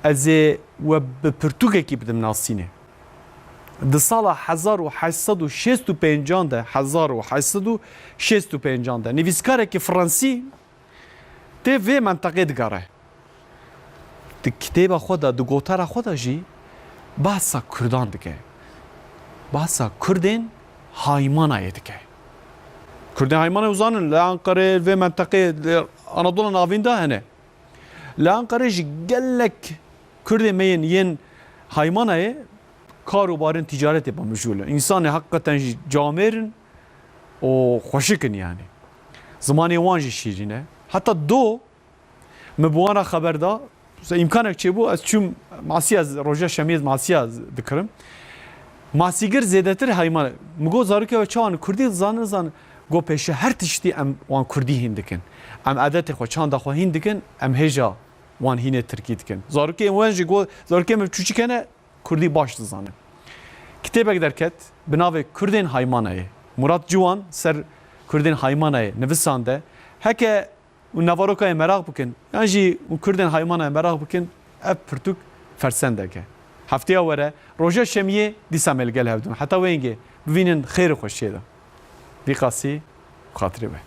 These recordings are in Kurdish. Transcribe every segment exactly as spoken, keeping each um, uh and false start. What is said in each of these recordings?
Ez ê we bi pirtûkekî bidim nasînê. Di sala hezar û heşt sed û şêst û pêncan de, hezar û heşt sed û şêst û pêncan de nivîskarekî fransî tê vê menteqê digere. Di kitêba xwe de, di gotara xwe de jî behsa Kurdan dike. Behsa Kurdên Haymanayê dike. Kurdên Haymanayê uzanin, li Enqerê, vê menteqê, li Anadola Navîn de hene. Li Enqerê jî gelek Kurdê me yên yên Haymanayê kar û barên tîcaretê be mijûl in. Însanê heqîqeten jî camêr in û xweşik in yanî. Zimanê wan jî şîrîn e. Heta do min bi wan re xeber da. Mesela îmkanek çêbû, ez çûm masiya, ez roja şemiyê masiya dikirim. Masîgir zêdetir Hayman. Min got, zarokê we çawan kurdî zanin, zanin. Got, pêşî her tiştî em wan kurdî hîn dikin. Em edetê xwe, çanda xwe hîn dikin, em hêja wan hînê tirkî dikin. Zarokê wan jî got, zarokê min çûçik hene, kurdî baş dizanin. Kitêbek derket bi navê Kurdên Haymanayê. Murat Ciwan ser Kurdên Haymanayê nivisande. Heke û navarokayê meraq bikin, yan jî û Kurdên Haymanayê meraq bikin, ev pirtûk fersendek e. Hefteya were, roja şemiyê dîsa me li gel hev dibin. Heta wê hingê bivînin xêr û xweşiyê de. Vî qasî û xatirê we.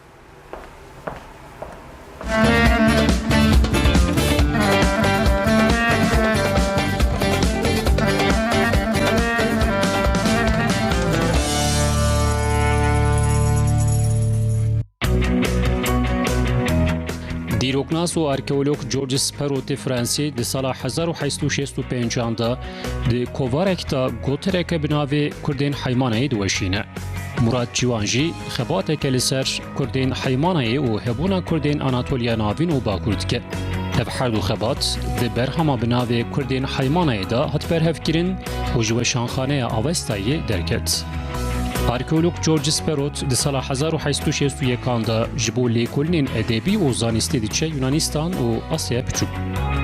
Dîroknas û arkeolog George Sperot ê Fransî di sala hezar û heşt sed û şêst û pênc de di kovarek de gotireke bi navê Kurdên Heymanayê diweşîne. Murat Ciwan jî xebateke li ser Kurdên Heymanayê û hebûna Kurdên Anatoliya Navîn û Bakur dike. Ev her du xebat di berhema bi navê Kurdên Heymanayê de hat berhevkirin û ji Weşanxaneya Avestayê derket. Arkeolog George Sperot di sala hezar û heşt sed û şêst û yekan de ji bo lêkolînên edebî û zanistî diçe Yunanistan û Asyaya Biçûk.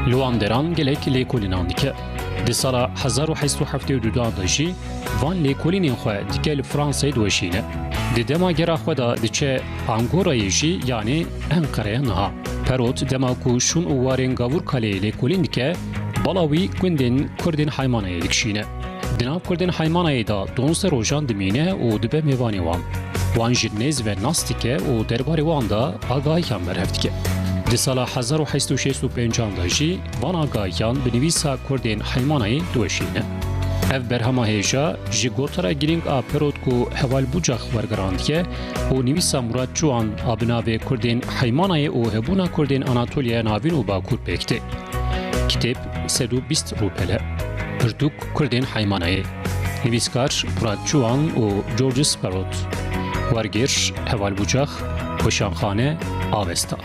Li wan deran gelek lêkolînan dike. Di sala hezar û heşt sed û heftê û du de jî van lêkolînên xwe dike li Fransayê diweşîne. Di dema gera xwe de diçe Angorayê jî, yanî Enqereyê niha. Perot dema ku şûn û warên Gavûrkaleyê lêkolîn dike, bala wî gundên Kurdên Heymanayê dikişîne. Di nav Kurdên Heymanayê de donzdeh rojan dimîne û dibe mêvanê wan. Wan ji nêz ve nas dike û derbarê wan de agahiyan berhev dike. Di sala hezar û heşt sed û şêst û pênc de jî van agahiyan bi nivîsa Kurdên Heymanayê diweşîne. Ev berhema hêja ji gotara girîng a Perot ku Heval Bucax wergerandiye û nivîsa Murat Ciwan a bi navê Kurdên Heymanayê û hebûna Kurdên Anatoliya Navîn û Bakur pêk tê. Kitêb sed û bîst rûpel e. Pirtûk Kurdên Heymanayê. Nivîskar Murat Ciwan û George Sperot. Wergêr Heval Bucax, Weşanxane Avesta.